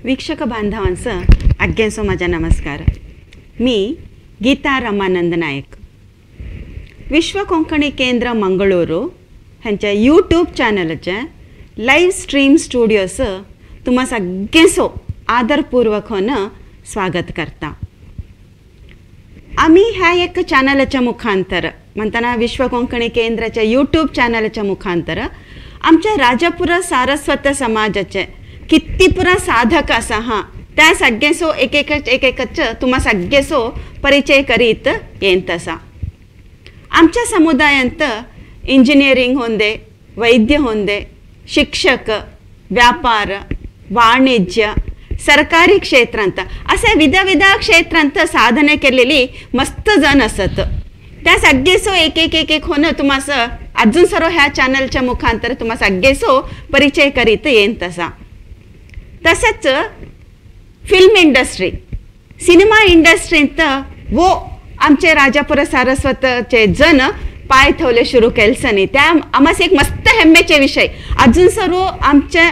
वीक्षक बांधवांचं आज्ञासो माझा नमस्कार. मी गीता रमानंद नायक, विश्व कोंकणी केंद्र मंगळुरू ह्यांच्या यूट्यूब चॅनलचे लाईव्ह स्ट्रीम स्टुडिओस तुम्हा सगळ्यांचो आदरपूर्वक होणं स्वागत करता. आम्ही ह्या एक चॅनलच्या मुखांतर म्हणताना विश्व कोंकणी केंद्राच्या यूट्यूब चॅनलच्या मुखांतर आमच्या राजापुर सारस्वत समाजाचे किती पुरा साधक असा हा त्या सगळ्यांचो एक एक एक एकच तुम्हा सगळ्यांचो परिचय करीत येत असा. आमच्या समुदायांत इंजिनियरिंग होंदे, वैद्य होंदे, शिक्षक, व्यापार, वाणिज्य, सरकारी क्षेत्रांत असे विध विध क्षेत्रांत साधने केलेली मस्त जण असत. त्या सगळेसो एक एक एक एक होणं तुम्हास अजून सर्व ह्या चॅनलच्या मुखांतर तुम्हा सगळेसो परिचय करीत येत असा. तसंच फिल्म इंडस्ट्री, सिनेमा इंडस्ट्रींत वो आमचे राजापुर सारस्वतचे जण पाय ठेवले सुरू केलसनी त्या आम्हाला एक मस्त हेम्मेचे विषय. अजून सर्व आमच्या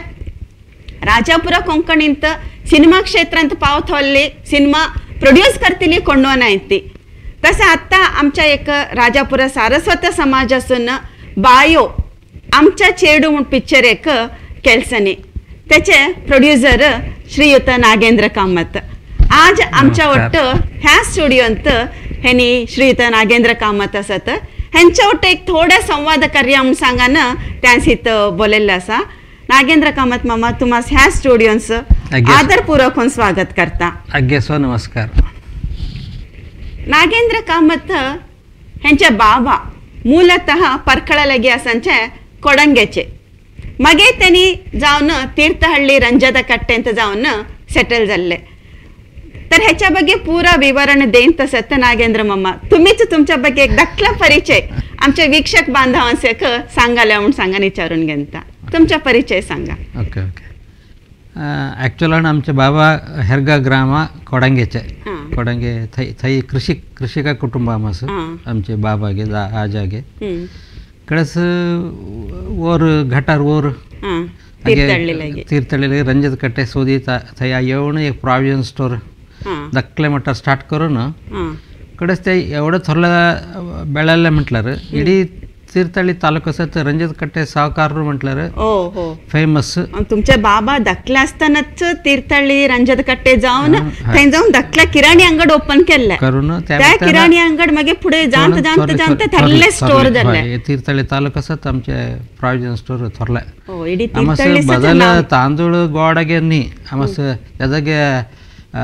राजापुर कोंकणींत सिनेमा क्षेत्रांत पाव ठेवले सिनेमा प्रोड्यूस करतली कोण नाही ती. तसं आत्ता आमच्या एक राजापुर सारस्वत समाजासून बायो आमच्या चेडू म्हूण पिक्चर एक केलसनी, त्याचे प्रोड्युसर श्रीयुत नागेंद्र कामत आज आमच्या ಒಟ್ಟು ह्या स्टुडियोंत ह्यांनी श्रीयुत नागेंद्र कामत असत ह्यांच्या ಒಟ್ಟು एक थोडा संवाद करया म्हणून सांगान त्यांस बोललेलं असा. नागेंद्र कामत मामा, तुम्हाला ह्या स्टुडियोंच आदरपूर्वक स्वागत करता. आज्ञेसो नमस्कार. नागेंद्र कामत ह्यांचे बाबा मूलतः परकळलगे असांचे कोडंगेचे, मगे त्यांनी जावन तीर्थहಳ್ಳಿ ರಂಜದ ಕಟ್ಟೆ ಅಂತ जावन सेटल जाल्ले. तर ह्याच्या ಬಗ್ಗೆ पूरा विवरण देन तसं नागेंद्र मामा तुम्हीच तुमच्या ಬಗ್ಗೆ एक दाखला परिचय आमच्या वीक्षक बांधवांक सांगाले म्हणून सांगा विचारून घेता, तुमचा परिचय सांगा. Okay okay. ॲक्च्युअली आमचे बाबा हेरगा ग्राम कोडंगेचे, कोडंगे थंय थंय कृषिका कुटुंब आमस आमचे बाबागे आजागे कडेच वर घटार वर तीर्थहಳ್ಳಿ ರಂಜದ ಕಟ್ಟೆ ಸೋದಿ थंय येवन एक प्रॉविजन स्टोर दखले मट्टार स्टार्ट करून कडेच ते एवढं थोरल्या बेळाले म्हटल्यार इडी तीर्थहಳ್ಳಿ तालुको सत ರಂಜದ ಕಟ್ಟೆ सावकारರು म्हटल्यार फेमस. तुमचे बाबा धाकले असतानाच तीर्थहಳ್ಳಿ ರಂಜದ कट्टे जावन थंय जावन धाकल्या किराणी अंगड ओपन केल्ले करून त्या किराणी अंगड मागीर फुडें जावन जावन जावन थरले स्टोर जाल्ले. तीर्थहಳ್ಳಿ तालुको सत आमचे प्रॉविजन स्टोर थोरले. बदल तांदूळ गोडागे न्ही आमस त्याजागे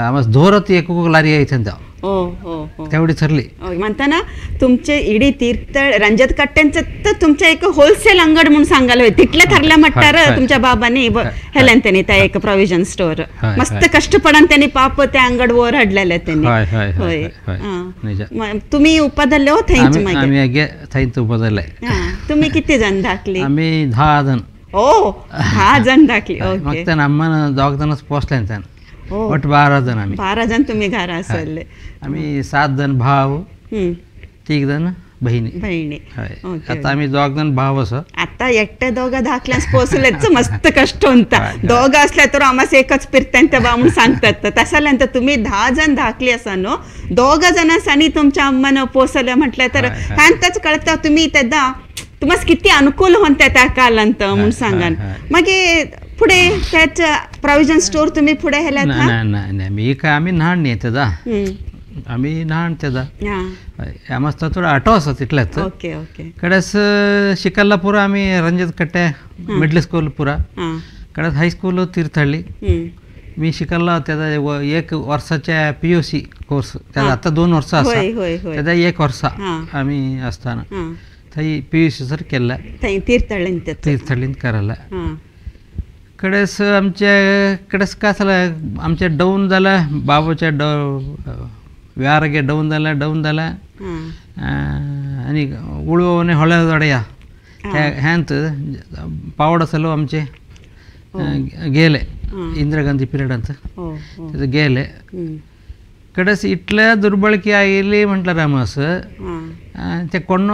आमस दोरत एक लारी आयत तेवढी थरली. म्हणताना तुमचे इडी तीर्थ ರಂಜದ कट्ट्यांचं तर तुमच्या एक होलसेल अंगड म्हणून सांगायला होय तिथल्या थरल्या म्हटल्यार तुमच्या बाबांनी हेल्यान त्यांनी त्या एक प्रॉविजन स्टोर मस्त कष्टपणान त्यांनी पाप त्या अंगड वर हाडलेले त्यांनी. होय, तुम्ही उपदले हो थंयच? आम्ही थंयच उपदले. तुम्ही किती जण धाकली? आम्ही 10 जण. ओ 10 जण धाकली. मग त्यानं अम्मान दोग जणच पोचले त्यानं ಒಟ್ಟು 12 जण आम्ही. 12 जण तुम्ही घरा असले. आम्ही 7 जण भाव, 3 जण बहिणी. बहिणी. आता आम्ही 2 जण भाव असं. आता एकटे दोघं धाकल्यास पोचलेच मस्त कष्ट होता. दोघं असल्या तर आम्हाला एकच पिरत्यांत बा म्हणून सांगतात. तसल्यानंतर तुम्ही 10 जण धाकली असा नो, दोघं जणांनी तुमच्या अम्मानं पोचलं म्हटलं तर ह्यांतच कळतं तुम्ही त्यादा तुम्हाला किती अनुकूल होत्या त्या कालांत म्हणून सांगा. मागीर पुढे त्याच प्रॉविजन स्टोर तुम्ही पुढे हेल्यात? नाही नाही नाही, मी काय आम्ही न्हाण न्ही तेजा, आम्ही न्हाण तेजा आमचं थोडं ऑटो आसा तितलेच. Okay okay. कडेच शिकल्ला पुरा आम्ही ರಂಜದ कट्टे मिडल स्कूल पुरा, कडेच हायस्कूल तीर्थहಳ್ಳಿ मी शिकल्ला. त्याचा एक वर्षाच्या PUC course त्याचा आता 2 वर्ष आसा, त्याचा 1 वर्ष आम्ही असताना थंय PUC sir केला तीर्थहಳ್ಳಿंत करायला. कडेच आमचे कडेच काय झालं आमचे डाऊन झालं, बाबाच्या व्यारगे डाऊन झालं, डाऊन झालं आणि उळवणे ಹೊಳೆದೊಡೆಯ ह्यांत पावड सलो आमचे गेले इंदिरा गांधी पिरियड ಅಂತ गेले. कडेच इतले दुर्बळकी आयली म्हटल्यार आमस ते कोण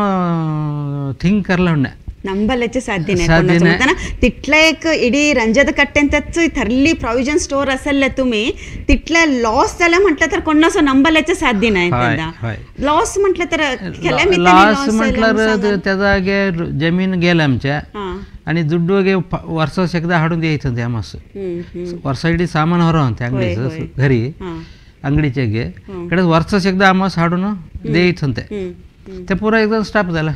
थिंक करला म्हणणे ನಂಬಲಕ್ಕೆ ಸಾಧ್ಯ नाही. तितले एक इडी रंजत कट्टेंतच थरली प्रॉव्हिजन स्टोर असेल तुम्ही तितले लॉस झाला म्हटलं तर कोणाचं नंबलाचे साध्य नाही. लॉस म्हटलं तर लॉस म्हटलं त्याचा जमीन गेला आमच्या आणि दुड्डू वर्ष एकदा हाडून द्यायचं आम्हास वर्ष इडी सामान होते अंगडीचं घरी अंगडीचे गे कडे वर्ष एकदा आम्हास हाडून द्यायचं ते पुरा एकदम स्टॉप झाला.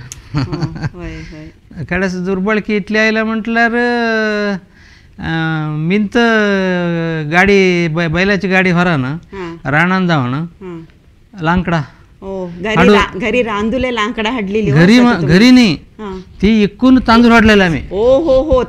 कडेस दुर्बळकी इटली आयला म्हटल्यार मिंत गाडी बैलाची गाडी होरान रानान जावन लांकडा घरी रांदुले लांकडा हाडलेली घरी घरी नाही ती इकून तांदूळ हाडलेला आम्ही. ओ हो हो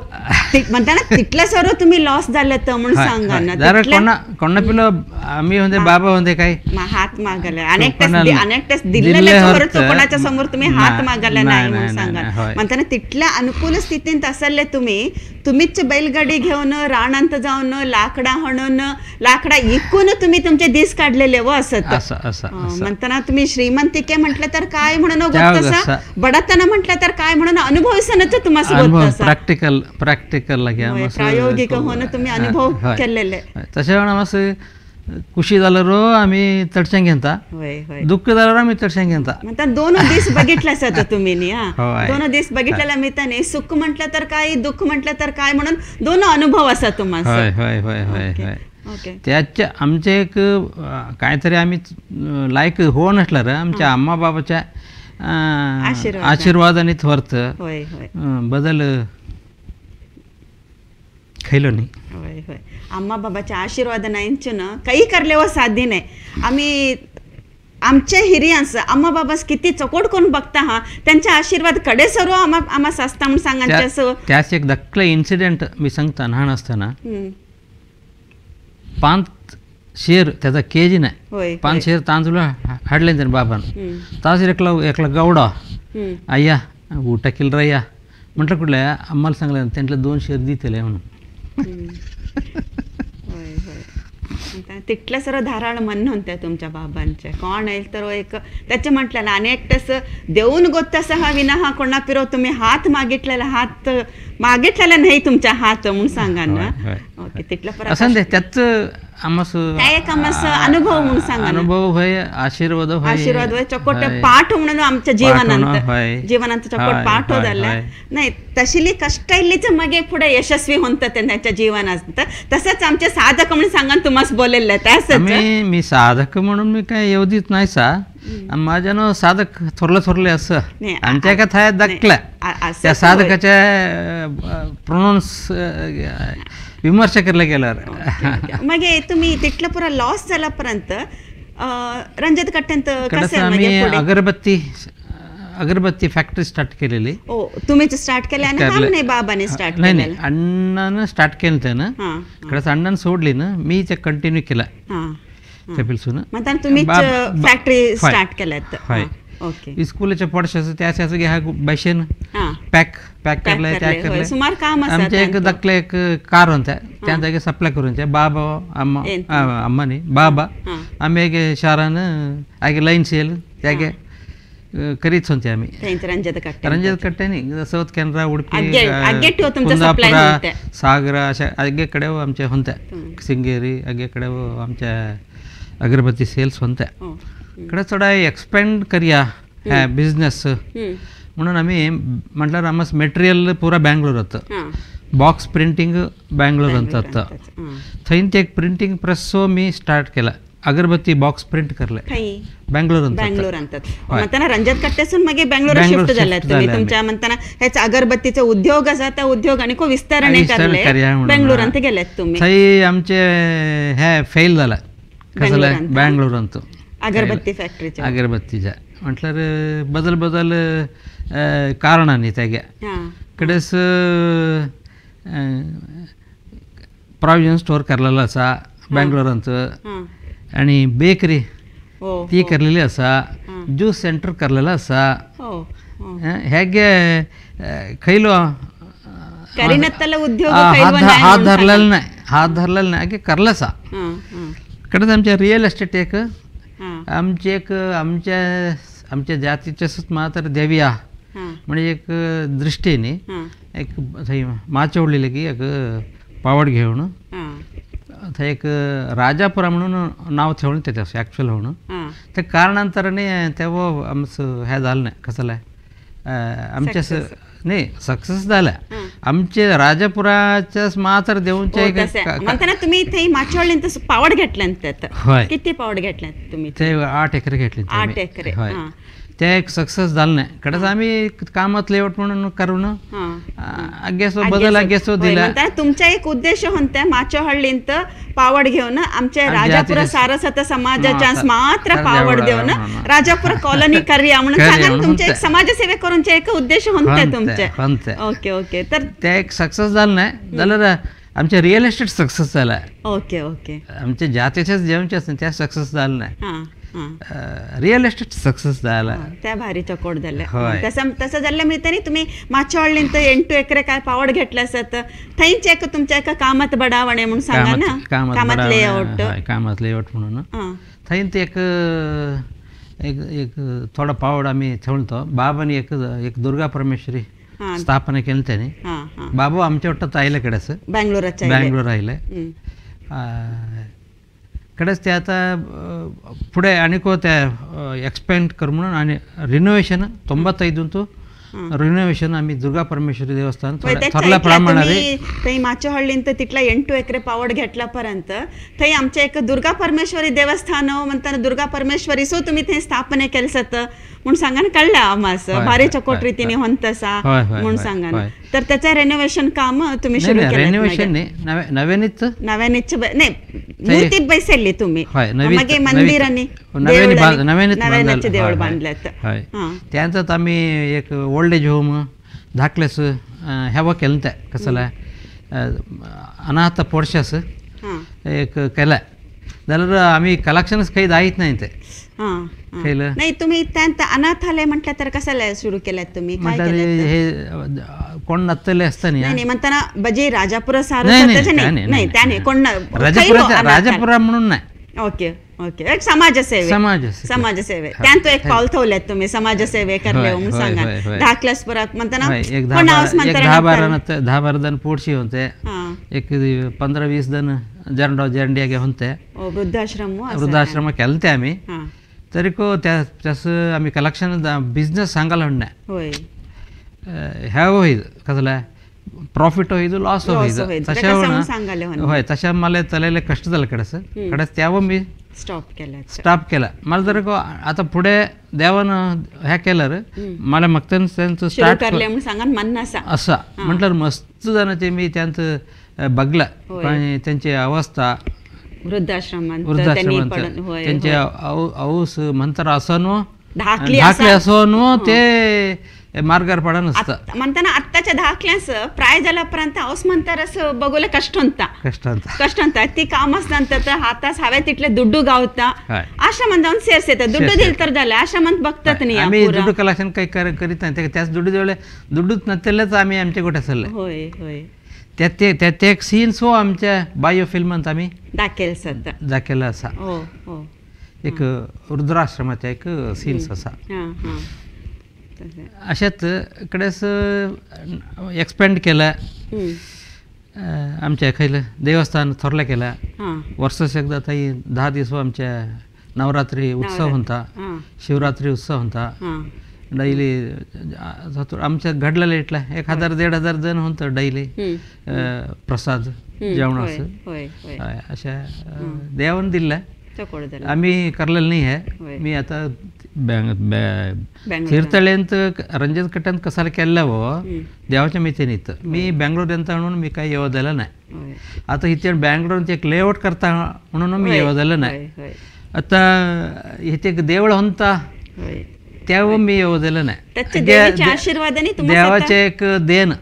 म्हणता ना तितले सर्व तुम्ही लॉस झाले तर म्हणून सांगा ना. जरा कोणा कोणा पिलो आम्ही होते बाबा होते काही हात मागले अनेक अनेक दिलेले कोणाच्या समोर तुम्ही हात मागले नाही म्हणून सांगा. म्हणता ना तितल्या अनुकूल स्थितीत असले तुम्ही तुम्हीच बैलगाडी घेऊन रानांत जाऊन लाकडा हाणून लाकडा इकून तुम्ही तुमचे दिस काढलेले व असत. म्हणताना तुम्ही श्रीमंतिके म्हटलं तर काय म्हणून गोष्ट बडतन म्हटलं तर काय म्हणून अनुभवसनच तुम्हाला प्रॅक्टिकल प्रॅक्टिकल प्रायोगिक होऊन तुम्ही अनुभव केलेले. तशे असं खुशी झालं आम्ही तडशें घेता, दुःख झालं आम्ही तडशें घेता. म्हणता दोन दिस बघितलं असत तुम्ही दोन दिस बघितलेल्या मित्राने सुख म्हटलं तर काय दुःख म्हटलं तर काय म्हणून दोन अनुभव असा तुम्हाला. होय होय होय होय होय. त्याच्या आमचे एक काहीतरी आम्ही लायक हो नसलं आमच्या अम्मा बाबाच्या आशीर्वादाने थोरत बदल खैलो नाही. होय होय. अम्मा बाबाच्या आशीर्वाद नाहींचून काही करले साध्य नाही. आम्ही आमचे हिरियांस अम्मा बाबास किती चकोट करून बघता हा त्यांच्या आशीर्वाद कडे सर्व आम्हा आम्हा असता म्हणून सांगायचं. त्याच एक धक्कले इन्सिडेंट मी सांगता लहान असताना 5 शेर त्याचा केजी नाही 5 शेर तांदूळ हाडले त्याने बाबानं. तास एकला एकला गवडा अय्या ऊटकिल रय्या म्हटलं कुठल्या आम्हाला सांगलं त्यांना 2 शेर दिले म्हणून. तिथलं सर्व धाराळ मन होत्या तुमच्या बाबांचे कोण येईल तर एक त्याचे म्हटलं ना अनेक तसं देऊन गोत्तसह विना कोणा पिरो तुम्ही हात मागितलेला हात मागितलेला नाही तुमच्या हात म्हणून सांगा ना. ओके तिथलं असं त्याच आमस एक आमस अनुभव म्हणून सांगा. अनुभव होय आशीर्वाद होय आशीर्वाद होय चकोट पाठ म्हणून आमच्या जीवनांत जीवनांत चकोट पाठ झाला नाही तशिली कष्ट इल्लीच मगे पुढे यशस्वी होतात त्यांच्या जीवनात. तसंच आमचे साधक म्हणून सांगा तुम्हाला बोलेल तसंच मी साधक म्हणून मी काय येऊ नाही सा माझ्यानं साधक थोरलं थोरले असं आमच्या एका थाया दकल्या त्या साधकाच्या प्रोनाऊन्स विमर्श केला गेल्यावर मग तुम्ही तिथलं पुरा लॉस झाल्यापर्यंत रंजत कट्ट्यांत कसं आम्ही अगरबत्ती अगरबत्ती फॅक्टरी स्टार्ट केलेली. ओ तुम्हीच स्टार्ट केले आणि नाही बाबाने स्टार्ट नाही नाही अण्णानं स्टार्ट केलं त्यानं खरंच अण्णानं सोडली ना मी ते कंटिन्यू केला. तुम्हीच फॅक्टरी स्टार्ट केल्यात. ओके. स्कूलच्या पडशाचं त्याच घ्या बशेन पॅक पॅक करले त्या करले सुमार काम असता. आमच्या एक दकले एक कार होत्या त्या जागे सप्लाय करून बाबा अम्मा अम्मानी बाबा आम्ही एक शहरान आगे लाईन सेल त्यागे करीत होते आम्ही. रंजत कट्ट्यानी साऊथ कॅनरा उडपी कुंदापुरा सागरा अशा अगेकडे आमच्या होत्या सिंगेरी अगेकडे आमच्या अगरबत्ती सेल्स होत्या. कडे थोडा एक्सपेंड करूया ह्या बिझनेस म्हणून आम्ही म्हटलं आम्हाला मटेरियल पुरा बँगलोर होतं बॉक्स प्रिंटिंग बँगलोर ಅಂತ थंय ते एक प्रिंटिंग प्रेस मी स्टार्ट केला अगरबत्ती बॉक्स प्रिंट करले बँगलोर बँगलोर म्हणताना रंजत कट्ट्यासून मागीर बँगलोर शिफ्ट झाले तुम्ही तुमच्या म्हणताना हेच अगरबत्तीचा उद्योग आसा त्या उद्योग आणि को विस्तारणे करले बँगलोरांत गेलेत तुम्ही. थंय आमचे हे फेल झाला कसं बँगलोर अंत अगरबत्ती फॅक्टरीच्या अगरबत्तीच्या म्हटल्यार बदल बदल कारणांनी त्यागे कडेस प्रॉविजन स्टोर करलेलो आसा बँगलोरांत आणि बेकरी ती करलेली आसा ज्यूस सेंटर करलेलो आसा हेगे खैलो हात धरलेलो नाही हात धरलेलो नाही हागे करलं आसा. कडेच आमच्या रिअल एस्टेट एक आमचे एक आमच्या आमच्या जातीचेच मात्र देविया म्हणजे एक दृष्टीने एक थंय माचवडली की एक पावड घेऊन थंय एक राजापुरा म्हणून नाव ठेवून त्याचं ॲक्च्युअल होणं ते कारणांतराने तेव्हा आमचं हे झालं नाही कसं आमच्या नाही सक्सेस झाला आमचे राजापुराच्याच मात्र देऊन म्हणताना तुम्ही इथे माचवडली पावड घेतल्यानंतर किती पावड घेतल्या तुम्ही? ते 8 एकर घेतले. 8 एकर. ते एक सक्सेस झालं नाही कडेच आम्ही कामात लेआउट म्हणून करून अग्गेसो बदल अग्गेसो दिला. तुमचा एक उद्देश होता माचोहಳ್ಳಿंत पावड घेऊन आमच्या राजापुर सारस्वत समाजाच्या मात्र पावड देऊन राजापुर कॉलनी करूया म्हणून सांगा. तुमचे एक समाजसेवे करूनचे एक उद्देश होते तुमचे. Okay okay. तर ते एक सक्सेस झालं नाही झालं आमचे रिअल इस्टेट सक्सेस झाला. Okay okay. आमच्या जातीच्याच जेवणचे असते त्या सक्सेस झालं नाही, रिअल एस्टेट सक्सेस झाला. त्या भारी चकोट झालं. तसं तसं झालं मिळतं तुम्ही माचवडलिंत 8 एकर काय पावड घेतलं असत थंयच एक तुमच्या एका कामत बडावणे म्हणून सांगा ना, कामत लेआउट. कामत लेआउट म्हणून थंय ते एक एक एक थोडा पावड आम्ही ठेवतो. बाबांनी एक एक दुर्गा परमेश्वरी स्थापना केली त्याने. बाबू आमच्या वाटत आयले कडेच बँगलोर आयले कडेच ते आता पुढे आणिको त्या एक्सपेंड कर म्हणून आणि रिनोव्हेशन 95 रिनोव्हेशन आम्ही दुर्गा परमेश्वरी देवस्थान थोडल्या प्रमाणात थंय माचोहಳ್ಳಿंत तिथला 8 एकर पावड घेतल्यापर्यंत थंय आमच्या एक दुर्गा परमेश्वरी देवस्थान म्हणताना दुर्गा परमेश्वरी सो तुम्ही थंय स्थापने केलसत म्हणून सांगा ना, कळलं आम्हास भारी चकोट रीतीने होतसा म्हणून सांगा ना. तर त्याचं रेनोव्हेशन काम तुम्ही सुरू केलं? रेनोव्हेशन नाही, नव्यानेच नव्यानेच नाही मूर्ती बसवली तुम्ही मागे मंदिर आणि नव्यानेच देऊळ बांधलं. त्यानंतर आम्ही एक ओल्ड एज होम धाकलेस हेवा केलं त्या कसला अनाथ पोडशास एक केलं जाल्यार आम्ही कलेक्शनच काही जायत नाही ते नाही. तुम्ही त्यांत अनाथालय म्हटलं तर कशाला सुरू केलं तुम्ही? काय केलं हे कोण नत्तले असतं नाही म्हणताना बजे राजापुर सारस्वत नाही नाही त्याने कोण राजापुरा म्हणून नाही. Okay okay. एक समाजसेवे समाजसेवे त्यांत एक पाऊल ठेवल्यात तुम्ही समाजसेवे करले म्हणून सांगा. धाकल्यास परत म्हणताना 10-12 जण पोडशी होते, एक 15-20 जण जरंडो जरंडियागे होते. वृद्धाश्रम वृद्धाश्रम केलं ते आम्ही तरी को त्याचं आम्ही कलेक्शन बिझनेस सांगायला नाही ह्या होईल कसला प्रॉफिट होईल लॉस होईल तशा होय तशा मला चलायला कष्ट झालं कडेच कडेच त्यावर मी स्टॉप केला. मला जर आता पुढे देवानं ह्या केलं रे मला मग त्यांचं स्टार्ट असा म्हटलं मस्त जण ते मी त्यांचं बघलं आणि त्यांची अवस्था वृद्धाश्रमात त्यांचे औस म्हणतात असं नो धाकले असं नो ते मार्गावर पडा नसतं म्हणताना. आत्ताच्या धाकल्यास प्राय झाल्यापर्यंत औस म्हणतात असं बघूला कष्ट होता कष्ट होता ती कामच नंतर हातास हव्या तिथले दुड्डू गावता अशा म्हणता सेस येतात दुड्डू दिल तर झालं अशा म्हणत बघतात नाही. आम्ही दुड्डू कलेक्शन काही करीत नाही, त्याच दुड्डू देवले दुड्डूच नसलेच आम्ही आमच्या गोठ्या चालले. होय होय. त्या एक सीन सो आमच्या बायो फिल्मांत आम्ही दाखल असा एक वृद्धाश्रमाचा एक सीन्स असा अशात कडेच एक्सपेंड केलं आमच्या खैलं देवस्थान थोरलं केलं. वर्षास एकदा ताई 10 दिवस आमच्या नवरात्री उत्सव होता, शिवरात्री उत्सव होता. डैली आमच्या घडलेलं इटला 1000-1500 जण होतं डैली प्रसाद जेवण असं अशा देवान दिलं आम्ही करलेलं नाही आहे. मी आता तीर्थहಳ್ಳಿंत ರಂಜಿತ್ कट्ट्यांत कसाला केलं हो देवाच्या मितीने इथं मी बँगलोर यंत म्हणून मी काही येवं नाही. आता इथे बँगलोर एक लेआउट करता म्हणून मी येवं नाही. आता इथे एक देवळ होता तेव्हा मी येवं नाही. देवाचे एक देण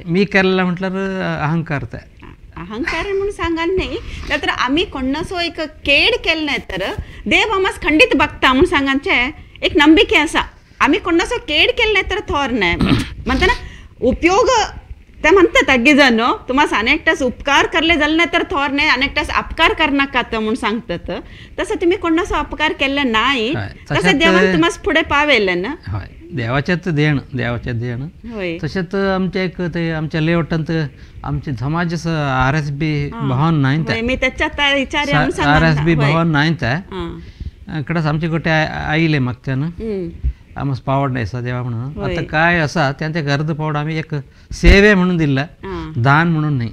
मी केलेला म्हटलं अहंकार अहंकार म्हणून सांगाल नाही तर आम्ही कोणासो एक केड केलं नाही तर देव आम्हास खंडित बघता म्हणून सांगायचे एक नंबिके असा आम्ही कोणासो केड केलं नाही तर थोर नाही म्हणता ना उपयोग ते म्हणतात अगदी जण तुम्हाला अनेक तास उपकार करले झाले नाही तर थोर नाही अनेक तास अपकार कर नका म्हणून सांगतात. तसं तुम्ही कोणासो अपकार केलं नाही तसं देवान तुम्हाला पुढे पावेल ना. देवाचेंच देण, देवाचें देण. तशेंच आमचें एक ते आमच्या लेवटांत आमचे समाज RSB भवन नाय, RSB भवन नाय त्या कडेन आमचे गोटे आयले मागच्यान आमस पावड नाही आसा देवा म्हणून. आतां काय आसा तें अर्द पावड आमी एक सेवे म्हणून दिल्ला, दान म्हणून न्ही.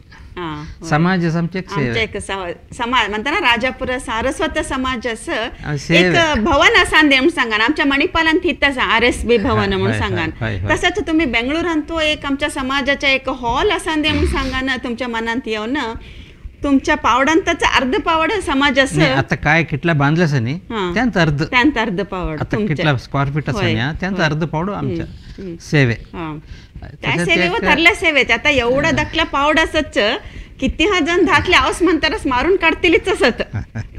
समाज आमचे एक समाज म्हणताना राजापुर सारस्वत समाज एक भवन आसा म्हणून सांगान. आमच्या मणिपालान थीत आसा RSB भवन म्हणून सांगान. तसंच तुम्ही बेंगळुरांत तो एक आमच्या समाजाचा एक हॉल आसा म्हणून सांगान. तुमच्या मनांत येवन तुमच्या पावडांतच अर्ध पावड समाज आता काय कितला बांधलं आसा न्ही त्यांत अर्ध, त्यांत अर्ध पावड कितला स्क्वेअर फीट आसा न्ही त्यांत अर्ध पावड आमच्या सेवे. त्या सेवेवर ठरल्या सेवेत आता एवढा धाकला पावड असत किती हा जण धाकले आवस म्हणतारच मारून काढतीलच असत,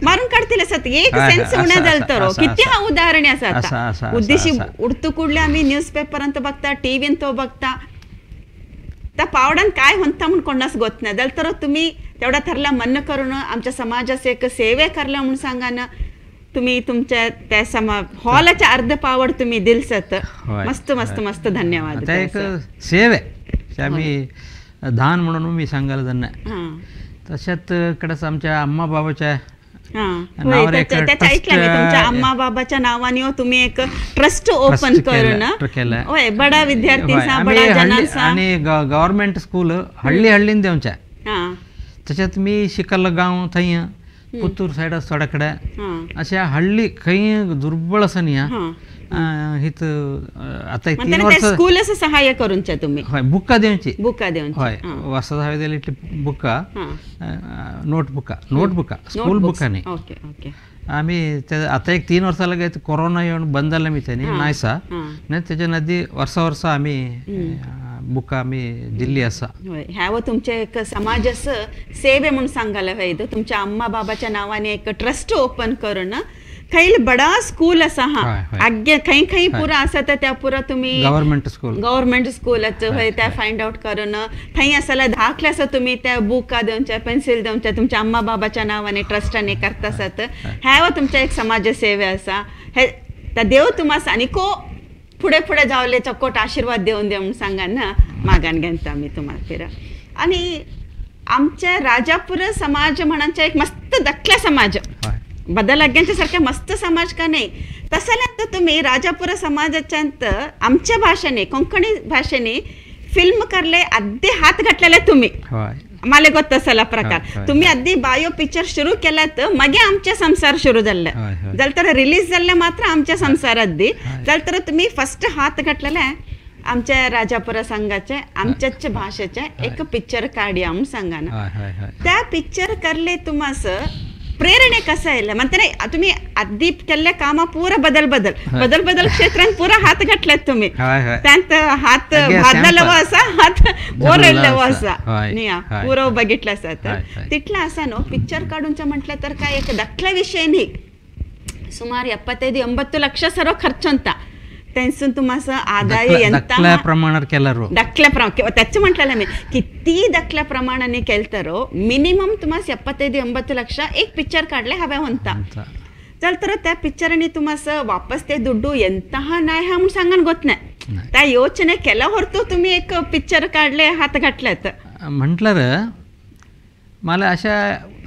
मारून काढतील असत. एक सेन्स उण्या जाल तर किती हा उदाहरणे असतात. उद्देशी उडतू कुडले आम्ही न्यूज पेपरांत बघता, टीव्हीन तो बघता, त्या पावडान काय म्हणता म्हणून कोणाच गोत नाही. जाल तर तुम्ही तेवढा ठरला मन करून आमच्या समाजाचे एक सेवे करला म्हणून सांगा ना. तुम्ही तुमच्या त्या हॉलाच्या अर्ध पावड तुम्ही दिलसत. मस्त मस्त मस्त धन्यवाद. एक सेवे आम्ही दान म्हणून मी सांगायला त्यांना. तशात कडेच आमच्या अम्मा बाबाच्या तुमच्या अम्मा बाबाच्या नावाने तुम्ही एक ट्रस्ट ओपन करून होय बडा विद्यार्थी आणि गव्हर्नमेंट स्कूल हळ्ळी हळ्ळीन देवच्या. तशेंच मी शिकल्लो गांव थंय पुत्तूर सायड थोड्या कडे अशा हळ्ळी खंय दुर्बळ आसा न्ही हित आता 3 वर्ष स्कूल असं सहाय्य करूनच्या तुम्ही. हय बुका दिवची, बुका दिवची. हय वर्सा हांवें दिली बुका, नोटबुका, नोटबुका स्कूल बुका न्ही. Okay okay. आमी ते आतां एक 3 वर्सां लागीं कोरोना येवन बंद जालें मी तेन्ही नायसा न्ही. तेच्या नदी वर्सा वर्सा आमी बुका आमी दिल्ली आसा. ह्या तुमचे एक समाजास सेवे म्हणून सांगायला हय. तुमच्या अम्मा बाबाच्या नावाने एक ट्रस्ट ओपन करून खंय बडा स्कूल आसा हा आग्गे खंय खंय पुरा आसा तर त्या पुरा तुम्ही गव्हर्नमेंट स्कूल, गव्हर्नमेंट स्कूलाचो हय त्या फायंड आउट करून थंय आसा धाकले आसा तुम्ही त्या बुका दिवच्या, पेन्सिल दिवच्या तुमच्या अम्मा बाबाच्या नावाने ट्रस्टाने करता आसात. ह्या तुमच्या एक समाज सेवे आसा. हे त्या देव तुम्हास आनीको फुडें फुडें जावले चकोट आशिर्वाद देवन दे म्हणून सांगा ना मागान घेता आमी तुम्हाला फिर. आणि आमच्या राजापुर समाज म्हणांच्या एक मस्त दखला समाज बदल आज्ञांच्या सारख्या मस्त समाज का नाही तसं तुम्ही राजापुर समाजाच्या आमच्या भाषेने कोंकणी भाषेने फिल्म करले अगदी हात घातलेले तुम्ही. मला गोत तसला प्रकार तुम्ही अगदी बायो पिक्चर सुरू केला तर मगे आमच्या संसार सुरू झाले जाल तर रिलीज झाले मात्र आमच्या संसारात दी जाल तर तुम्ही फर्स्ट हात घातलेला आमच्या राजापुरा संघाचे आमच्याच भाषेचे एक पिक्चर काढया म्हणून सांगा ना. त्या पिक्चर करले तुम्हास प्रेरणा कसं येईल म्हणते नाही तुम्ही आधी केल्ल्या कामा पुरा बदल बदल बदल बदल क्षेत्रात पुरा हात घातलात तुम्ही. त्यात हात भाजलेलो असा हात ओरडलेलो असा नाही पुरा बघितला असा. तर तिथला असा नो पिक्चर काढूनच म्हटलं तर काय एक दाखला विषय नाही. सुमार 75-80 लक्ष सर्व खर्च होता त्यांसून तुम्हाला आदाय दाखल्या प्रमाणात केला रो दाखल्या त्याचं म्हटलं मी किती दाखल्या प्रमाणाने केलं तर मिनिमम तुम्हाला 75-80 लक्ष एक पिक्चर काढले हव्या होता. चल तर त्या पिक्चराने तुम्हाला वापस ते दुड्डू ಎಂತಹ नाही हा म्हणून सांगण गोत नाही. त्या योचने केला होतो तुम्ही एक पिक्चर काढले हात घातल्यात म्हटलं मला अशा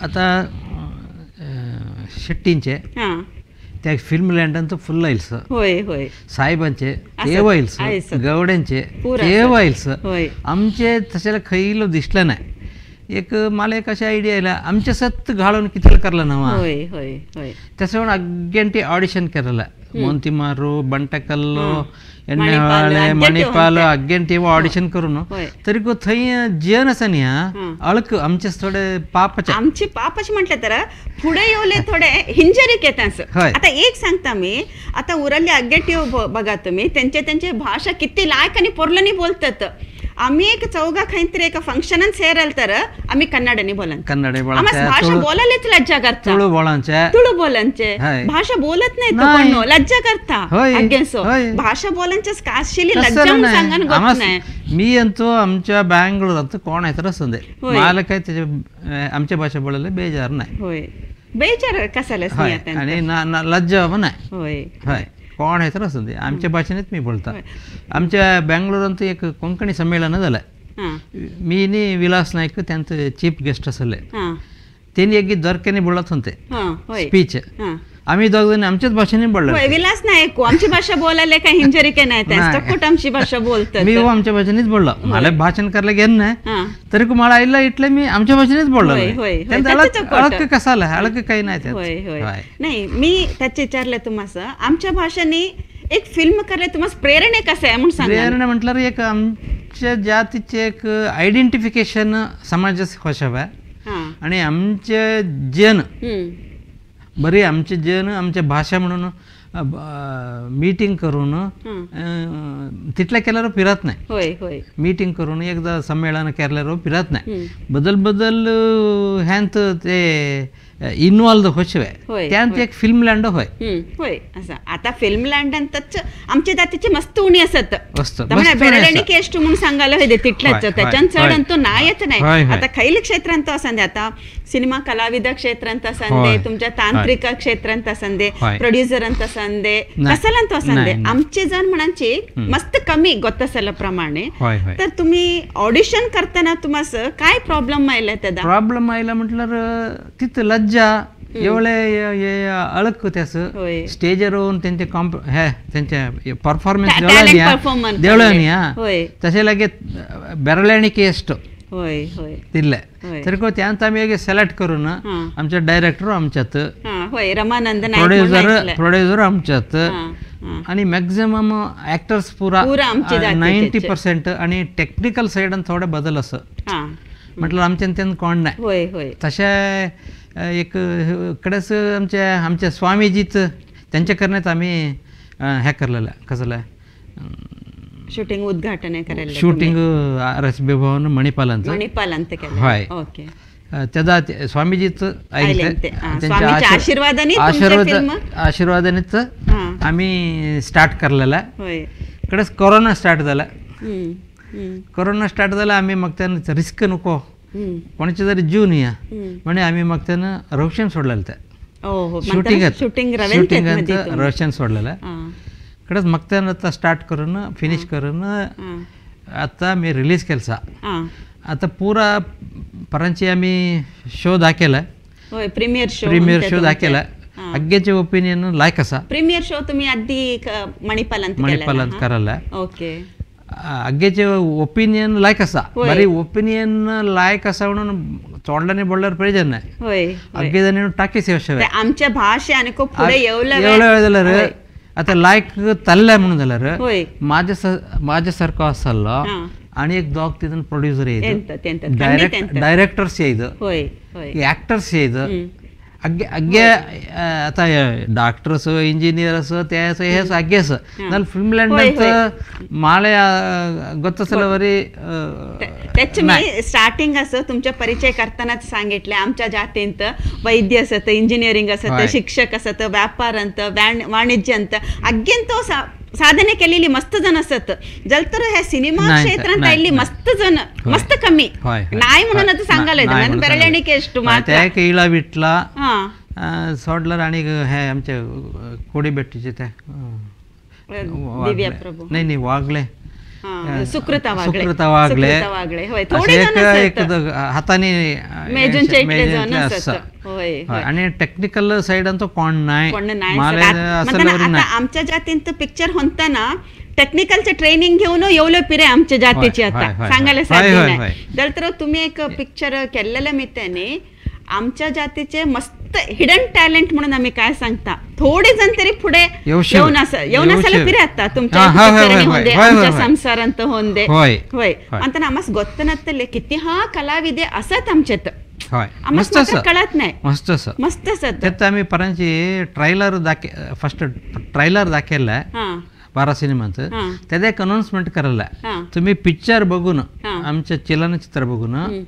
आता शेट्टींचे त्या फिल्म लँडांचं फुल आयल्स होय होय साहेबांचे ते वायल्स गवड्यांचे ते वायल्स आमचे तशाला खैलो दिसलं नाही. एक मला एक अशा आयडिया आयला आमच्या सत घालून किती करला नवा तसं म्हणून अग्गेंटी ऑडिशन केलं मोंतिमारू बंटकल्लो एण्णेवाळे मणिपाल अग्गेंटी ऑडिशन करून तरी थंय जेन आसा न्ही अळक आमचे थोडे पापचे आमचे पापच म्हटलं तर पुढे येवले थोडे हिंजरीक येतात. आता एक सांगता मी आता उरल्ले अग्गेटी बघा तुम्ही त्यांचे त्यांचे भाषा किती लायक आणि पोरलनी बोलतात. आम्ही एक चौघा खंय एका फंक्शनान सेरल तर आम्ही कन्नडनी बोलन कन्नड भाषा बोलायलाच लज्जा करता तुळू बोलांचे तुळू बोलांचे भाषा बोलत नाही तो कोण लज्जा करता अगेन्सो भाषा बोलांचे काशिली लज्जा म्हणून सांगण गोत नाही. मी अंतू आमच्या बँगलोर कोण आहे तर संदे मला काय त्याच्या आमच्या भाषा बोलायला बेजार नाही. होय बेजार कसालाच नाही आणि लज्जा पण नाही. होय होय. कोण हे तर असं दे आमच्या भाषेनेच मी बोलता. आमच्या बँगलोरांत एक कोंकणी संमेलन झालं, मी नी विलास नाईक त्यांचं चीफ गेस्ट असले, त्यांनी एक दरकेने बोलत होते स्पीच, आम्ही दोघ आमच्याच भाषेने बोललो. विलास नाईक आमची भाषा बोलायला काही हिंजरिके नाही, कुठं आमची भाषा बोलतात. मी आमच्या भाषेनेच बोललो, मला भाषण करायला घेणं नाही तरी मला आईला इटलं मी आमच्या भाषेनेच बोललो. अळक कसाला अळक काही नाही. नाही मी त्याचे विचारलं तुम्हाला, आमच्या भाषेने एक फिल्म करायला तुम्हाला प्रेरणा कसं आहे म्हणून सांगा. प्रेरणा म्हटलं एक आमच्या जातीचे एक आयडेंटिफिकेशन समाजास होशाव आहे आणि आमचे जन बरे आमचे जन आमच्या भाषा म्हणून मीटिंग करून तिथल्या केल्यावर फिरत नाही, मीटिंग करून एकदा संमेलन केल्यावर फिरत नाही, बदल बदल ह्यांत ते इन्वॉल्व होशिवाय त्यांत एक फिल्म लँड होय. होय असं आता फिल्म लँड आमच्या जातीची मस्त उणी असत बेरळणिके ಎಷ್ಟು म्हणून सांगायला होय तिथल्याच त्याच्यान चढ अंतू नायच नाही. आता खैल क्षेत्रांत असंदे, आता सिनेमा कलाविद क्षेत्रांत असंदे, तुमच्या तांत्रिक क्षेत्रांत असंदे, प्रोड्युसर अंत असंदे, कसालांत असंदे, आमचे जण म्हणांची मस्त कमी गोतसला प्रमाणे. तर तुम्ही ऑडिशन करताना तुम्हाला काय प्रॉब्लेम आयला? त्याचा प्रॉब्लेम आयला म्हटलं तिथं लज्जा एवढे अळक त्याचं स्टेजवर त्यांचे कॉम्प हे त्यांच्या परफॉर्मन्स देवळणी तसे लागे बेरळणिके ಎಷ್ಟು तिल्ले तरी त्यांत आम्ही सिलेक्ट करून आमचे डायरेक्टर आमच्यात, रमानंद प्रोड्युसर आमच्यात आणि मॅक्झिमम ऍक्टर्स पुरा 90% आणि टेक्निकल साइड थोडे बदल असं म्हटलं आमच्या त्यांना कोण नाही. तशा एक कडेच आमच्या आमच्या स्वामीजीच त्यांच्या करण्यात आम्ही हे करलेलं कसलं शूटिंग उद्घाटन करायला शूटिंग आर एस बी भवन मणिपाल मणिपाल होय त्याचा स्वामीजीच आशीर्वादाने आशीर्वादानेच आम्ही स्टार्ट करलेला. कडेच कोरोना स्टार्ट झाला, कोरोना स्टार्ट झाला आम्ही मग त्यांना रिस्क नको कोणाची जरी जीव नाही म्हणजे आम्ही मग त्यांना रोशन सोडलेलं त्या शूटिंग शूटिंग रोशन सोडलेलं. कडेच मग त्यांना आता स्टार्ट करून फिनिश करून आता मी रिलीज केलसा. आता पुरा परांची आम्ही शो दाखवला, प्रीमियर शो प्रीमियर शो दाखवला, अग्गेचे ओपिनियन लायक असा. प्रीमियर शो तुम्ही आधी मणिपालांत मणिपालांत करायला ओके अग्गेचे ओपिनियन लायक असा बरी ओपिनियन लायक असा म्हणून तोंडाने बोलल्यावर प्रयोजन नाही, अग्गे टाकीस आमच्या भाषे आणि पुढे एवढं रे आता लायक चाललंय म्हणून झालं रे माझ्या माझ्यासारखं असाल आणि एक दोग तिथून प्रोड्युसर येईल, डायरेक्टर्स येईल, ऍक्टर्स येईल, अग्गे अग्गे आता डॉक्टर्स इंजिनियर्स ते हे अग्गेस नाल फिल्म माळे ಗೊತ್ತಸಲವರಿ. त्याचे मी स्टार्टिंग असं तुमच्या परिचय करतानाच सांगितले आमच्या जातींत वैद्य असत, इंजिनिअरिंग असत, शिक्षक असत, व्यापार अंत, वाणिज्य अंत अग्गेंत साधने केलेली मस्त जण असत. जलतर ह्या सिनेमा क्षेत्रात आयली मस्त जण मस्त कमी नाही म्हणून आता सांगायला बेरळणिके ಎಷ್ಟು मात्र इळा विटला सोडलं आणि हे आमच्या कोडीबेट्टीचे त्या दिव्या प्रभू नाही नाही वागले सुकृता वागले सुकृता वागले थोडे जण हाताने मेजून जण असत. आणि टेक्निकल साइड ಅಂತ कोण नाही आता आमच्या जातींत पिक्चर होताना टेक्निकलचे ट्रेनिंग घेऊन एवढं पिरे आमच्या जातीची आता सांगायला साध्य नाही. तर तुम्ही एक पिक्चर केलेलं मी त्याने आमच्या जातीचे मस्त हिडन टॅलेंट म्हणून आम्ही काय सांगता थोडे जण तरी पुढे येऊन येऊन असायला पिरे आता तुमच्या आमच्या संसारांत होऊन दे होय ಅಂತ आम्हाला ಗೊತ್ತನತ್ತಲೆ किती हा कलाविदे असत आमच्यात मस्त कळत नाही मस्त मस्त असत. त्यात आम्ही परांची ट्रेलर दाखे फर्स्ट ट्रेलर दाखवला बारा सिनेमाचं त्यात एक अनाउन्समेंट करायला तुम्ही पिक्चर बघून आमच्या चलनचित्र बघून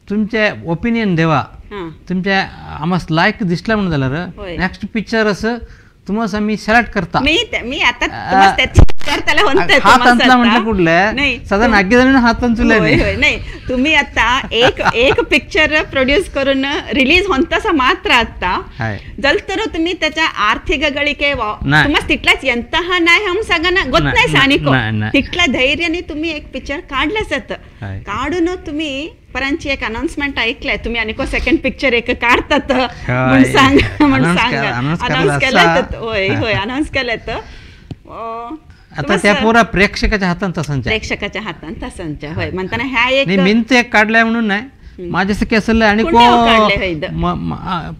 तुमचे ओपिनियन देवा तुमच्या आम्हाला लायक दिसला म्हणून झालं नेक्स्ट पिक्चर असं तुम्हाला आम्ही सिलेक्ट करता. मी मी आता विचारताले होते हात अंतला म्हटलं कुठले साधारण अगदी हात अंतुले नाही. तुम्ही आता एक एक पिक्चर प्रोड्यूस करून रिलीज होतासा मात्र आता जलतर तुम्ही त्याच्या आर्थिक ಗಳಿಕೆ तुम्हाला तितलाच ಎಂತಹ नाही हम सांगा गोत नाही सानिको तितल्या धैर्याने तुम्ही एक पिक्चर काढलं जात काढून तुम्ही परांची एक अनाउन्समेंट ऐकलंय तुम्ही आणि सेकंड पिक्चर एक काढतात म्हणून सांग म्हणून सांगा अनाउन्स केलं. होय होय अनाउन्स केलं. तर आता त्या पुरा प्रेक्षकाच्या हातात तसांच्या प्रेक्षकाच्या हातात तसांच्या. होय म्हणताना ह्या एक मिंत एक काढलाय म्हणून नाही माझ्यासारखे असेल आणि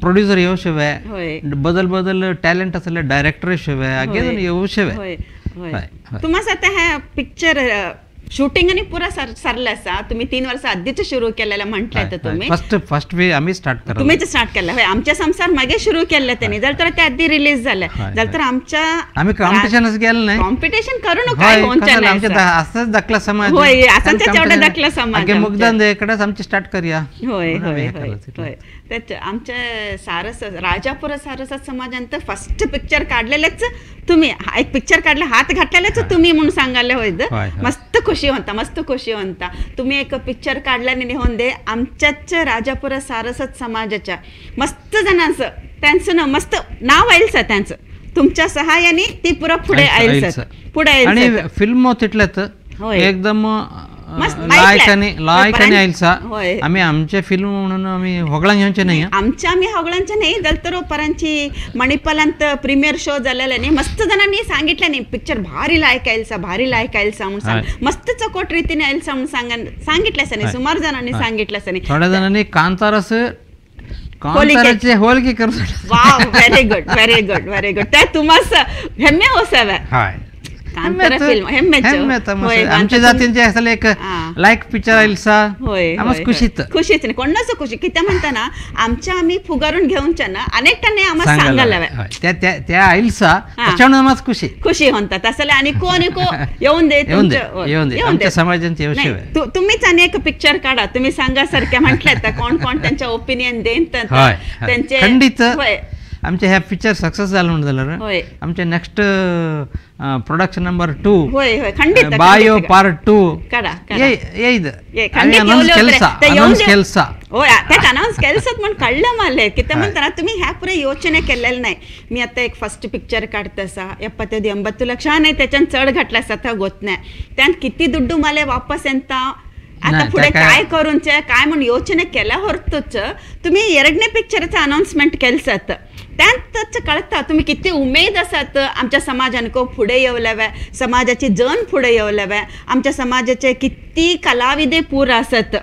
प्रोड्युसर येऊ शिवाय बदल बदल टॅलेंट असेल डायरेक्टर शिवाय अगेन येऊ शिवाय. तुम्हाला आता ह्या पिक्चर शूटिंग आणि पुरा सरलं असा तुम्ही 3 वर्ष आधीच सुरू केलेलं म्हटलंय तर तुम्ही फर्स्ट फर्स्ट वे आम्ही स्टार्ट केलं तुम्हीच स्टार्ट केलं. होय आमच्या संसार मागे सुरू केलं त्यांनी जर तर ते आधी रिलीज झालं जर तर आमच्या आम्ही कॉम्पिटिशनच केलं नाही कॉम्पिटिशन करू नका आमच्या असंच दाखला समाज. होय असंच एवढा दाखला समाज मुग्धान इकडेच आमची स्टार्ट करूया. होय होय होय त्याच आमच्या सारस राजापूर सारस्वत समाजांत फर्स्ट पिक्चर काढलेलंच तुम्ही एक पिक्चर काढलं हात घातलेलंच तुम्ही म्हणून सांगायला होय मस्त खुशी होता मस्त खुशी होता. तुम्ही एक पिक्चर काढल्याने होऊन दे आमच्याच राजापूर सारस्वत समाजाच्या मस्त जणांचं त्यांचं ना मस्त नाव आईल सर त्यांचं तुमच्या सहाय्याने ती पुरा पुढे आईल सर पुढे आईल. आणि फिल्म तिथल्यात एकदम लायकाने लायकाने आईलसा आम्ही आमच्या फिल्म म्हणून आम्ही होगळा घेऊनचे नाही आमच्या आम्ही होगळांचे नाही जलतरो परांची मणिपालांत प्रीमियर शो झालेला नाही मस्त जणांनी सांगितलं नाही पिक्चर भारी लायक आईलसा भारी लायक आईलसा म्हणून सांग मस्त चकोट रीतीने आईलसा म्हणून सांगितलं असं नाही सुमार जणांनी सांगितलं असं नाही. थोड्या जणांनी कांतारस कांताराचे होलकी करू. Wow very good very good very good. त्या तुम्हाला हेम्मे होसावे आमच्या जातींचे असेल एक लाईक पिक्चर आईलसा खुशीत खुशीच नाही कोणाच खुशी किती म्हणताना आमच्या आम्ही फुगारून घेऊनच्या ना अनेक आम्हाला सांगायला त्या आईलसा त्याच्यामुळे खुशी खुशी होतात असं आणि कोण येऊन दे येऊन दे आमच्या समाजांचे. तुम्हीच आणि एक पिक्चर काढा तुम्ही सांगा सारख्या म्हटलं तर कोण कोण त्यांच्या ओपिनियन देईन त्यांचे खंडित आमच्या ह्या पिक्चर सक्सेस झालं म्हणून झालं आमच्या next production number 2 bio part 2 ಕೆಲಸ त्यात अनाउन्स केलसत म्हणून कळलं मला की ते म्हणताना तुम्ही ह्या पुरे योजना केलेलं नाही. मी आता एक फर्स्ट पिक्चर काढतसा 75-80 लक्ष नाही त्याच्यान चढ घातला असा गोत नाही त्यात किती दुड्डू मला वापस येता आता पुढे काय करूनचे काय म्हणून योजना केल्या होतच तुम्ही ಎರಡನೇ पिक्चरचं अनाउन्समेंट केलसत त्यातच कळता तुम्ही किती उमेद असत आमच्या समाजानको पुढे येवल्यावे समाजाची जन पुढे येवल्यावे आमच्या समाजाचे किती कलाविदे पूर असत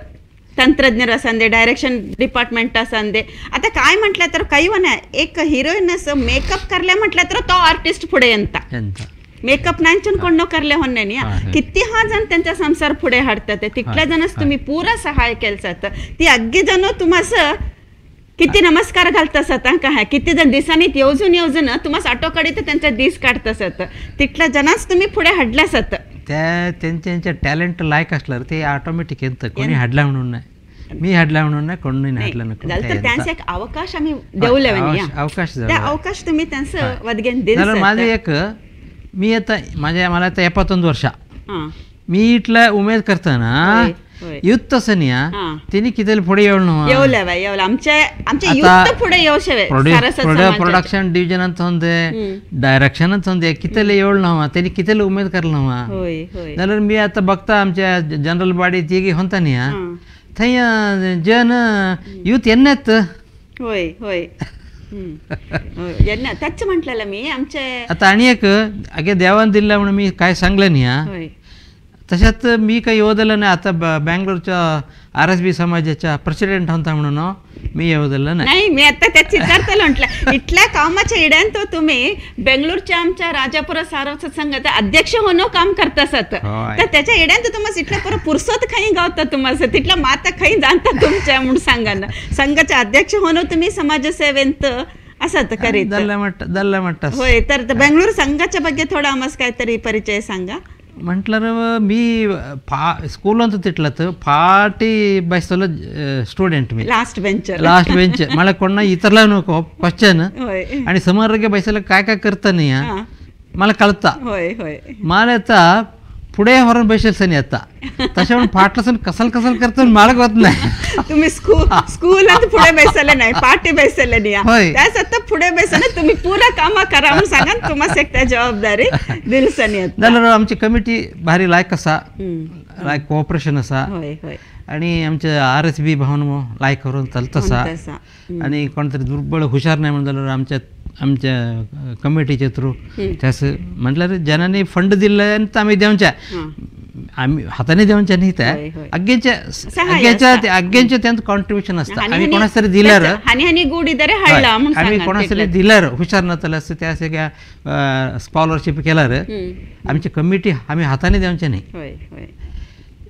तंत्रज्ञ असंदे डायरेक्शन डिपार्टमेंट असंदे. आता काय म्हटलं तर काही म्हणा एक हिरोईन असं मेकअप करल्या म्हटलं तर तो आर्टिस्ट पुढे येता मेकअप नांचून कोण करले होणे नाही किती हा जण त्यांचा संसार पुढे हाडतात तिथल्या जणच तुम्ही पुरा सहाय्य केलं ती अगदी जण तुम्हाला किती नमस्कार घालत असत काय किती जण दिसांनी येवजून येवजून तुम्हाला आटोकडे तर त्यांचा दिस काढत असत तिथल्या जणांच तुम्ही पुढे हाडल्या असत. त्या त्यांच्या टॅलेंट लायक असलं ते ऑटोमॅटिक येतं कोणी हाडला म्हणून नाही मी हाडला म्हणून नाही कोणी नाही हाडलं नाही त्यांचा एक अवकाश आम्ही देऊ अवकाश त्या अवकाश तुम्ही त्यांचं वदगेन दिलं. माझं एक मी आता माझ्या मला आता 71 वर्ष मी इटला उमेद करताना युद्ध तसं नाही तिने किती पुढे येऊन प्रोडक्शन डिव्हिजन ಅಂತ ಒಂದೇ डायरेक्शन ಅಂತ ಒಂದೇ कितीले येवळ नव्हा त्यांनी कितीले उमेद करला नव्हा जाल्यार मी आता बघता आमच्या जनरल बॉडी ती होता न्ही थंय जन युथ येन्नात. होय होय त्याच म्हटलेलं मी आमचे आता आणि एक अगे देवान दिला म्हणून मी काय सांगलं नाही तशात मी काही येवदलं नाही. आता बँगलोरच्या RSB समाजाच्या प्रेसिडेंट होता म्हणून मी येवदलं नाही. मी आता त्याच विचारतलं म्हटलं इथल्या कामाच्या इड्यांत तुम्ही बेंगलोरच्या आमच्या राजापुर सारस्वत संघाचा अध्यक्ष होणं काम करत असत तर त्याच्या इड्यांत तुम्हाला इथल्या पुरं पुरसत खाई गावता तुम्हाला तिथल्या माता खाई जाणता तुमच्या म्हणून सांगा ना संघाचे अध्यक्ष होणं तुम्ही समाजसेवेंत असं करीत दल्ला होय. तर बेंगलोर संघाच्या ಬಗ್ಗೆ थोडा आम्हाला काहीतरी परिचय सांगा. म्हटलं मी स्कूल ಅಂತ तिटलत 40 ಬಯಸಲ್ಲ स्टुडंट मी लास्ट बेंचर लास्ट बेंच मला कोणा इतरला नको क्वेश्चन आणि समोर बसला काय काय करता नाही. मला कळता. होय होय. मला आता पुढे हॉर्न बसेल सनी आता तसे म्हणून फाटलं कसल कसल करतो मला होत नाही. तुम्ही स्कूलात पुढे बेसले नाही, पाठी बेसले नाही, त्याच आता पुढे बेसले तुम्ही पुरा कामा करा म्हणून सांगा, तुम्हाला एक त्या जबाबदारी दिलसनी. जाल्यार आमची कमिटी भारी लायक आसा, लायक कोऑपरेशन आसा आणि आमचे RSB भावन लायक करून चलत आसा. आणि कोण तरी दुर्बळ हुशार नाही म्हणून जाल्यार आमच्या आमच्या कमिटीचे थ्रू त्यास म्हटल्यार जनांनी फंड दिले आनी आमी दिवच्या, आमी हातांनी दिवचे न्ही, ते अग्गेचे अग्गेचे अग्गेचे त्यांचं कॉन्ट्रिब्युशन आसता. आमी कोणाक तरी दिल्यार आमी कोणाक तरी दिल्यार हुशार नातले आसता त्या सगळ्या स्कॉलरशीप केल्यार आमची कमिटी आमी हातांनी दिवचे न्ही.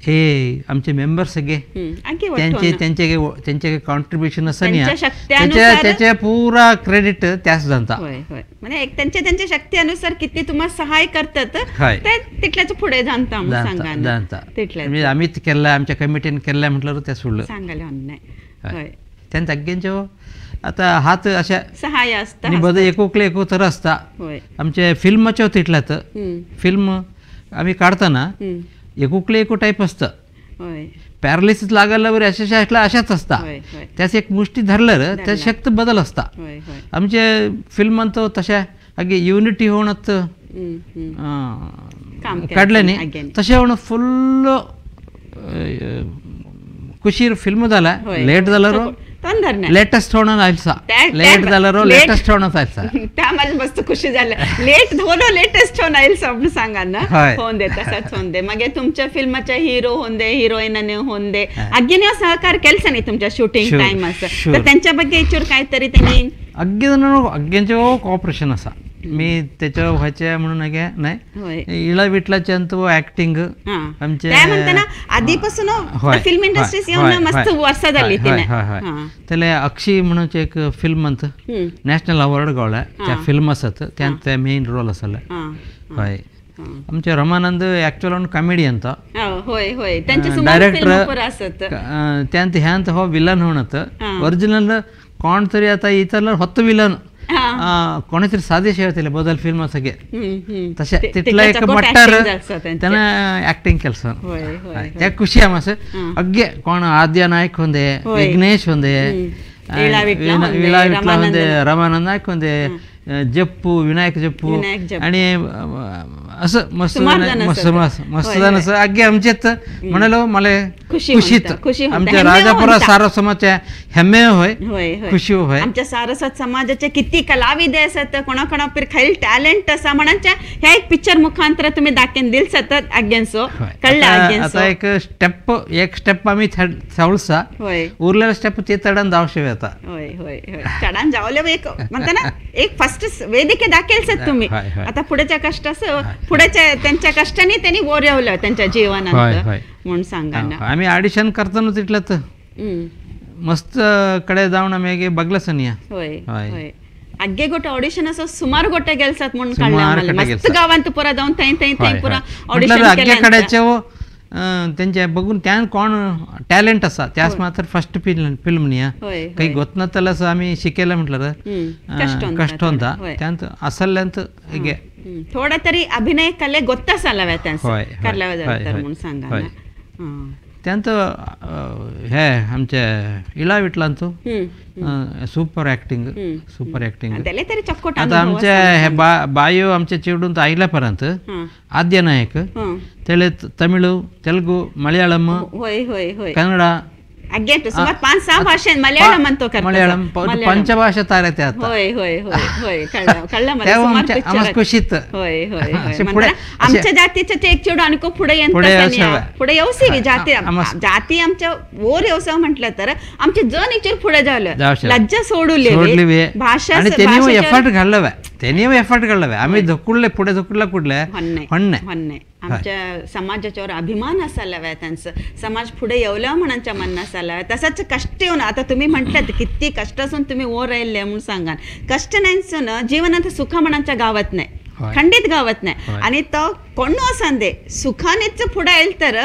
हे आमचे मेंबर सगळे त्यांचे त्यांचे त्यांचे कॉन्ट्रिब्युशन आसा न्ही त्याचे पुरा क्रेडिट त्याच जाता. म्हणजे त्यांच्या त्यांच्या शक्ती अनुसार किती तुम्हाला सहाय्य करतात ते तितल्याच पुढे जाणता जाणता. म्हणजे आम्ही केलं आमच्या कमिटीने केलं म्हटल्यावर त्या सोडलं सांगायला नाही. त्यांच्या अग्गेंच्यो आता हात अशा सहाय्य असता बद एकोकले एकोतर असता. आमचे फिल्माच्यो तितल्यात फिल्म आम्ही काढताना एकुकले एकू टाईप असतं, पॅरालिसिस लागल्यावर अशा अशाच असता, त्याच एक मुष्टी धरलं त्या शक्त बदल असता. आमचे फिल्मांत तशा अगे युनिटी होऊन काढले न्ही, तशें होऊन फुल्ल कुशीर फिल्म जाला लेट जाल्यार लेटेस्ट होणं आयसा, लेट जाल्यार लेटेस्ट होणं आयसा. त्या मला मस्त खुशी झालं लेट झालो लेटेस्ट होऊन आयल म्हणून सांगा ना. होऊन दे तसाच होऊन दे. मग तुमच्या फिल्माच्या हिरो होऊन दे हिरोईन होऊन दे अग्गेने सहकार केलसा नाही तुमच्या शूटिंग टाइम असं तर त्यांच्या ಬಗ್ಗೆ इचूर काहीतरी त्यांनी अग्गे अग्गेंचे कॉपरेशन असा मी त्याच्या व्हायचे म्हणून नाही इळा विटलाचे अंत ऍक्टिंग आमचे म्हणताना आधीपासून फिल्म इंडस्ट्रीज येऊन मस्त वर्ष झाली. त्याला अक्षी म्हणून एक फिल्म म्हणत नॅशनल अवॉर्ड गावला त्या फिल्म असत त्यात मेन रोल असला. हय आमचे रमानंद ऍक्च्युअल कॉमेडियन डायरेक्टर त्यांत ह्यांत हो विलन होणत ओरिजिनल कोण तरी आता इतर होत विलन कोणीतरी सादेश येतले बदल फिल्म सगळे तशे तितला एक मट्टर त्यानं ऍक्टिंग केलं. त्या खुशी आमस अग्गे कोण आद्य नायक होंदे विघ्नेश होंदे इळा विटला होंदे रमानंद नायक होंदे जप्पू विनायक जप्पू आणि असं मस्त मस्त मस्त मस्त जण असं अग्गे आमचेच म्हणालो मला खुशीत आमच्या राजापुरा सारस्वत समाजाच्या हेम्मे होय खुशी होय. आमच्या सारस्वत समाजाचे किती कलाविद असत कोणा कोणा खाईल टॅलेंट असा म्हणाच्या ह्या एक पिक्चर मुखांतर तुम्ही दाखवून दिल सतत अग्गेंसो कळलं. आता एक स्टेप एक स्टेप आम्ही सावळसा उरलेला स्टेप ते चढान जावशे आता. होय होय होय चढान जावले एक म्हणता ना एक फर्स्ट वेदिके दाखल सत तुम्ही आता पुढच्या कष्ट असं पुढच्या त्यांच्या कष्टाने त्यांनी ओरवलं त्यांच्या जीवनात म्हणून सांगा ना. आम्ही ऑडिशन करताना तिथलं तर मस्त कडे जाऊन आम्ही बघलंच नाही. होय होय अग्गे गोटे ऑडिशन असं सुमार गोटे गेलसात म्हणून कळलं मस्त गावांत पुरा जाऊन थंय थंय थंय पुरा ऑडिशन अग्गे कडेचे त्यांच्या बघून त्या कोण टॅलेंट असा त्यास मात्र फर्स्ट फिल्म न्ही काही गोतनातलं असं आम्ही शिकेला म्हटलं कष्ट होता त्यांत असल्यांत गे थोडा तरी अभिनय कले ಗೊತ್ತಾಸಲ್ಲವೇ त्यांचं म्हणून सांगा. त्यांत हे आमचे इळा विटलांतू सुपर ऍक्टिंग सुपर ऍक्टिंग आता आमच्या हे बायो आमच्या चिवडून आयल्यापर्यंत आद्य नायक त्याले तमिळ तेलुगु मलयाळम कन्नड 5-6 भाषेत मलयाळम म्हणतो मलयाळम पंचभाषा तारे त्यात. होय होय होय होय कळलं मला खुशीत. होय होय आमच्या जातीचे ते एक चेडू आणि पुढे पुढे येऊसी जाती जाती आमच्या वर येऊस म्हटलं तर आमचे जण एक पुढे झालं लज्जा सोडूली भाषा आणि त्यांनी एफर्ट घालला त्यांनी एफर्ट घालला आम्ही धकुडले पुढे धकुडला कुठले होणे होणे आमच्या समाजाच्यावर अभिमान असायला हवा त्यांचं समाज पुढे येवला म्हणांच्या मनात असायला हवा. तसंच कष्ट येऊन आता तुम्ही म्हटलं किती कष्ट असून तुम्ही वर राहिले म्हणून सांगा कष्ट नाही ना जीवनात सुख म्हणांच्या गावात नाही खंडित गावात नाही आणि तो कोण असं दे सुखानेच पुढे येईल तर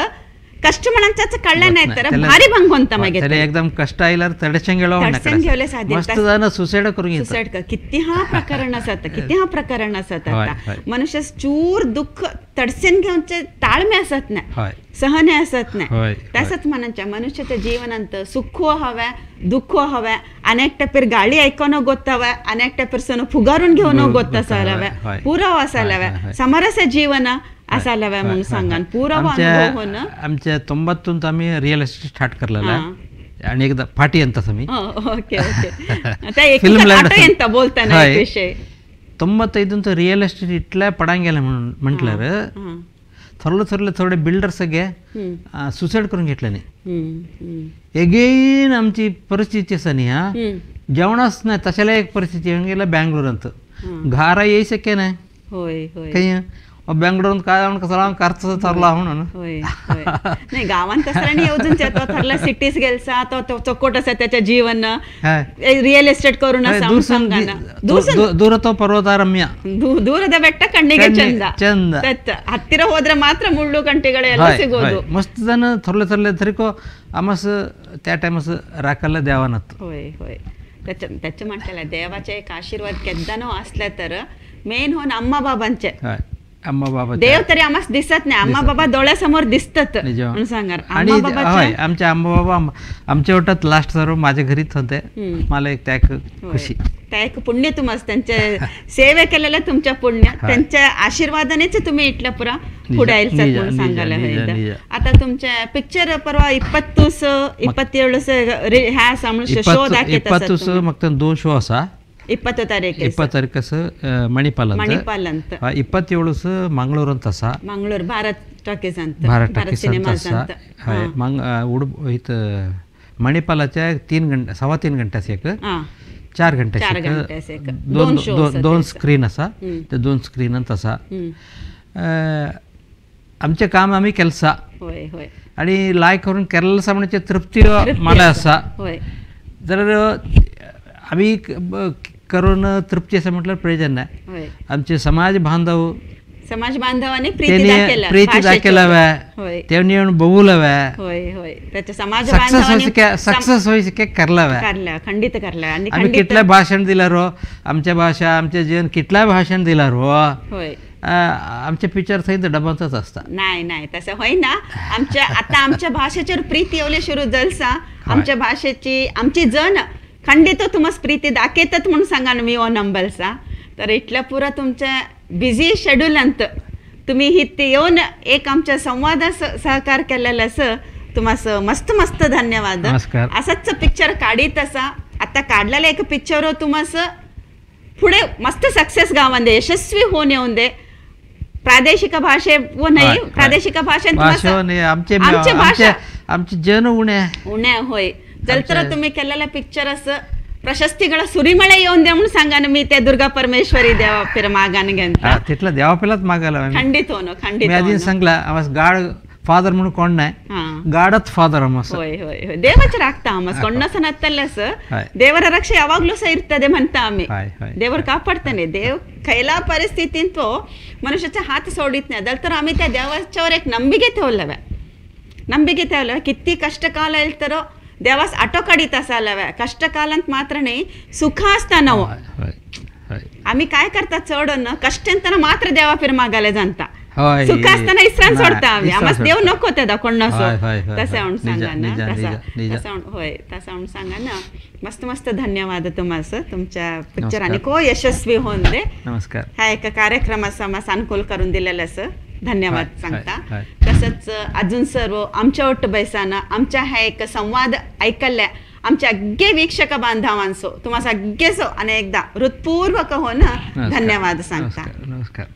कष्ट म्हणून कळलं नाही तर भारी भंग होता मागे एकदम कष्ट आयल्यार तडचें घेवले साध्य मस्त जाण सुसाइड करून सुसाइड किती हा प्रकरण आसता किती हा प्रकरण आसता मनुष्य चूर दुःख तडसेन घेवचे ताळमे आसत नाही सहने आसत नाही तसंच म्हणायच्या मनुष्याच्या जीवनांत सुख हव्या दुःख हव्या अनेक टप्पेर गाळी ऐकून गोत्ताव्या अनेक टप्पेर फुगारून घेऊन गोत्त असायला पुराव असायला समरस जीवन असायला म्हणून सांगा पुरावा अनुभव होणं आमच्या 90 आम्ही रिअल एस्टेट स्टार्ट करलेला आणि एकदा फाटी अंत आम्ही ओके ओके फिल्म ಎಂತ बोलताना विषय 95 रिअल एस्टेट इतल्या पडांग गेले म्हणून म्हटल्यार थोडे थोडे थोडे बिल्डर सगळे सुसाइड करून घेतले नाही एगेन आमची परिस्थिती आसा न्ही हा जेवणाच नाही तशाला एक परिस्थिती येवन गेल्या बँगलोरांत घरा येई शक्य नाही होय होय काही बेंगळूरून काय कसं खर्च ठरला म्हणून नाही गावात कसं येवजून तो ठरला सिटीज गेलसा तो चौकोट असा त्याच्या जीवन रिअल एस्टेट करून ದೂರ ಪರ್ವತ ರಮ್ಯ ದೂರದ ಬೆಟ್ಟ ಕಣ್ಣಿಗೆ ಚಂದ ಚಂದ ಹತ್ತಿರ ಹೋದ್ರೆ ಮಾತ್ರ ಮುಳ್ಳು ಕಂಟಿಗಳೆಲ್ಲ ಸಿಗೋದು ಮಸ್ತ್ ಜನ थोडले थोडले तरीको आमस त्या टायमास राखल्ले देवानत होय होय त्याच्या म्हटलेलं देवाचे एक आशीर्वाद केद्दानो असले तर मेन होऊन अम्मा बाबांचे अम्मा बाबा देव तरी आम्हाला दिसत नाही अम्मा बाबा डोळ्यासमोर दिसतात म्हणून सांगा आणि आमचे अम्मा बाबा आमच्या वटात लास्ट सर्व माझ्या घरीच होते मला एक त्या खुशी त्या एक पुण्य तुम्हाला त्यांच्या सेवे केलेलं तुमच्या पुण्य त्यांच्या आशीर्वादानेच तुम्ही इटला पुरा पुढे म्हणून सांगायला हवं. आता तुमच्या पिक्चर परवा 20 27 ह्या शो दाखयता 20 मग 2 शो असा 20 ತಾರೀಕು 20 ತಾರೀಕು ಮಣಿಪಾಲ್ ಅಂತ ಮಣಿಪಾಲ್ ಅಂತ 27 ಮಂಗಳೂರು ಅಂತ ಸಹ ಮಂಗಳೂರು ಭಾರತ್ ಟಾಕೀಸ್ ಅಂತ ಭಾರತ್ ಟಾಕೀಸ್ ಅಂತ ಸಹ ಮಂಗ್ उडुप इथं मणिपालाच्या 3 घंटे 3.25 घंट्यास एक 4 घंट्यास एक दोन दोन स्क्रीन असा ते 2 स्क्रीन ಅಂತ असा आमचे काम आम्ही केलसा आणि लायक करून केरळ सामण्याची तृप्ती मला असा जर आम्ही करून तृप्ती असं म्हटलं प्रयोजन नाही आमचे समाज बांधव समाज बांधवांनी प्रीती दाखयला त्यांनी येऊन बघूलवे समाज सक्सेस होई शके करला खंडित करला आम्ही कितले भाषण दिला रो आमच्या भाषा आमचे जीवन कितला भाषण दिला रो आमचे पिक्चर थंय डबांतच असता नाही नाही तसं होय ना आमच्या आता आमच्या भाषेचेर प्रीती येवले सुरू जलसा आमच्या भाषेची आमची जन खंडित तुम्हाला प्रीती दाखयतात म्हणून सांगा मी ओ नंबलसा तर इतल्या पुरा तुमच्या बिझी शेड्यूल अंत तुम्ही इथे येऊन एक आमच्या संवादास सहकार केलेलं असं तुम्हाला मस्त मस्त धन्यवाद. असंच पिक्चर काढीत असा आता काढलेलं एक पिक्चर तुम्हाला पुढे मस्त सक्सेस गावांदे यशस्वी होऊन येऊन दे. प्रादेशिक भाषे व नाही प्रादेशिक भाषे आमचे भाषा आमचे जन उणे उणे होय जर तुम्ही केलेलं पिक्चर असं प्रशस्तिಗಳ ಸುರಿಮಳೆ येऊन दे म्हणून सांगा ना मी त्या दुर्गा परमेश्वरी देवा फिर मागान घेता तिथला देवा पहिलाच मागायला खंडित हो खंडित मी आधी सांगला आवाज गाड फादर म्हणून कोण नाही गाडच फादर आमस होय होय होय ದೇವಚ ರಾಕ್ತಾ ಆಮಸ್ ಕೊಂಡಸನ ಹತ್ತಲ್ಲ ಸರ್ ದೇವರ ರಕ್ಷೆ ಯಾವಾಗ್ಲೂ ಸಹ ಇರ್ತದೆ म्हणता आम्ही ದೇವರು ಕಾಪಾಡ್ತಾನೆ ದೇವ್ खयला परिस्थितीत तो मनुष्याचा हात सोडित नाही तर आम्ही त्या देवाच्यावर एक ನಂಬಿಕೆ ठेवलवे ನಂಬಿಕೆ ठेवलवे किती कष्टकाल येईल देवास आटो काढीत असायला कष्टकालांत मात्र नाही सुख असताना आम्ही काय करता चढ न कष्टांतना मात्र देवा फिर मागायला जाणता सुख असताना इसरान सोडता आम्ही आम्हाला देव नको त्या कोण तसं म्हणून सांगा ना तसं होय तसं म्हणून सांगा ना मस्त मस्त धन्यवाद तुम्हाला तुमच्या पिक्चर आणि को यशस्वी होऊन दे. नमस्कार. ह्या एका कार्यक्रमाचा आम्हाला अनुकूल करून दिलेलं असं धन्यवाद सांगता. तसंच अजून सर्व आमच्या ಒಟ್ಟು ಬಯಸಾನ आमच्या ह्या एक संवाद ऐकल्या आमच्या अग्गे वीक्षक बांधवांसो तुम्हाला सगळेसो अनेकदा हृत्पूर्वक हो ना धन्यवाद सांगता. नमस्कार.